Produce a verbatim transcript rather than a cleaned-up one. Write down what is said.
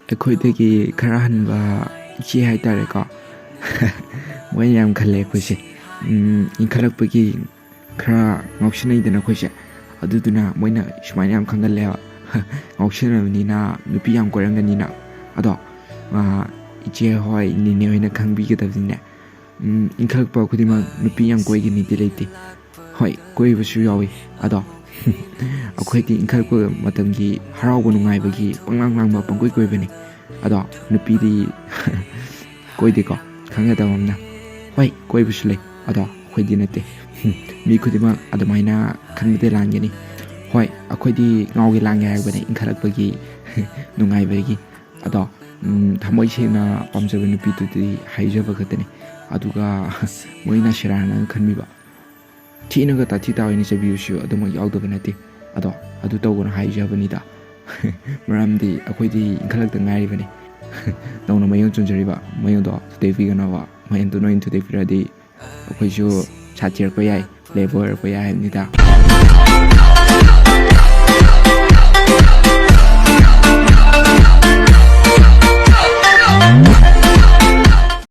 ꯑꯩꯈꯣꯏꯗꯒꯤ ꯈꯔ ꯍꯟꯕ ꯏꯆꯦ ꯍꯥꯏꯇꯥꯔꯦꯀꯣ꯫ ꯃꯣꯏꯅ ꯌꯥꯝ ꯈꯜꯂꯦ ꯑꯩꯈꯣꯏꯁꯦ꯫ ꯎꯝ, ꯏꯟꯈꯠꯂꯛꯄꯒꯤ ꯈꯔ ꯉꯥꯎꯁꯤꯟꯅꯩꯗꯅ ꯑꯩꯈꯣꯏꯁꯦ꯫ ꯑꯗꯨꯗꯨꯅ ꯃꯣꯏꯅ ꯁꯨꯃꯥꯏꯅ ꯌꯥꯝ ꯈꯟꯒꯜꯂꯦꯕ꯫ ꯉꯥꯎꯁꯤꯟꯅꯕꯅꯤꯅ ꯅꯨꯄꯤ ꯌꯥꯝ ꯀꯣꯏꯔꯝꯒꯅꯤꯅ꯫ ꯑꯗꯣ, ꯑꯥ, ꯏꯆꯦ ꯍꯣꯏ, ꯅꯦꯅꯦ ꯍꯣꯏꯅ ꯈꯪꯕꯤꯒꯗꯕꯅꯤꯅꯦ꯫ ꯎꯝ, ꯏꯟꯈꯠꯂꯛꯄ ꯈꯨꯗꯤꯡꯃꯛ ꯅꯨꯄꯤ ꯌꯥꯝ ꯀꯣꯏꯒꯅꯤꯗꯤ ꯂꯩꯇꯦ꯫ ꯍꯣꯏ, ꯀꯣꯏꯕꯁꯨ ꯌꯥꯎꯏ꯫ ꯑꯗꯣ, ꯑꯩꯈꯣꯏꯗꯤ ꯏꯟꯈꯠꯂꯛꯄ ꯃꯇꯝꯒꯤ ꯍꯔꯥꯎꯕ ꯅꯨꯡꯉꯥꯏꯕꯒꯤ ꯄꯪꯂꯥꯡ ꯂꯥꯡꯕ ꯄꯪꯀꯣꯏ ꯀꯣꯏꯕꯅꯤ꯫ ꯑꯗꯣ, ꯅꯨꯄꯤꯗꯤ ꯀꯣꯏꯗꯦꯀꯣ, ꯈꯪꯒꯗꯕ ꯑꯃꯅ꯫ ꯍꯣꯏ, ꯀꯣꯏꯕꯁꯨ ꯂꯩ, ꯑꯗꯣ ꯑꯩꯈꯣꯏꯗꯤ ꯅꯠꯇꯦ꯫ ꯃꯤ ꯈꯨꯗꯤꯡꯃꯛ ꯑꯗꯨꯃꯥꯏꯅ ꯈꯟꯕꯗꯤ ꯂꯥꯟꯒꯅꯤ꯫ ꯍꯣꯏ, ꯑꯩꯈꯣꯏꯗꯤ ꯉꯥꯎꯒꯦ ꯂꯥꯡꯒꯦ ꯍꯥꯏꯕꯅꯤ, ꯏꯟꯈꯠꯂꯛꯄꯒꯤ ꯅꯨꯡꯉꯥꯏꯕꯒꯤ꯫ ꯑꯗꯣ, ꯎꯝ, ꯊꯃꯣꯏ ꯁꯦꯡꯅ ꯄꯥꯝꯖꯕ ꯅꯨꯄꯤꯗꯨꯗꯤ ꯍꯥꯏꯖꯕ ꯈꯛꯇꯅꯤ꯫ ꯑꯗꯨꯒ ꯃꯣꯏꯅ ꯁꯦꯔꯥꯟꯅ ꯈꯟꯕꯤꯕ, ꯊꯤꯅꯒ ꯇꯥꯊꯤ ꯇꯥꯑꯣꯏꯅ ꯆꯩꯕꯤꯕꯁꯨ ꯑꯗꯨꯃꯛ ꯌꯥꯎꯗꯕ ꯅꯠꯇꯦ꯫ ꯑꯗꯣ, ꯑꯗꯨ ꯇꯧꯒꯅꯨ ꯍꯥꯏꯖꯕꯅꯤꯗ꯫ ꯃꯔꯝꯗꯤ ꯑꯩꯈꯣꯏꯗꯤ ꯏꯟꯈꯠꯂꯛꯇ ꯉꯥꯏꯔꯤꯕꯅꯤ꯫ ꯅꯧꯅ ꯃꯌꯣꯟ ꯆꯣꯡꯖꯔꯤꯕ ꯃꯌꯣꯟꯗꯣ ꯊꯨꯗꯦꯛꯄꯤꯒꯅꯣꯕ꯫ ꯃꯌꯣꯟꯗꯣ ꯅꯣꯏꯅ ꯊꯨꯗꯦꯛꯄꯤꯔꯗꯤ ꯑꯩꯈꯣꯏꯁꯨ ꯁꯥꯊꯤꯔꯛꯄ ꯌꯥꯏ, ꯂꯦꯕꯔ ꯑꯣꯏꯔꯛꯄ ꯌꯥꯏ ꯍꯥꯏꯕꯅꯤꯗ꯫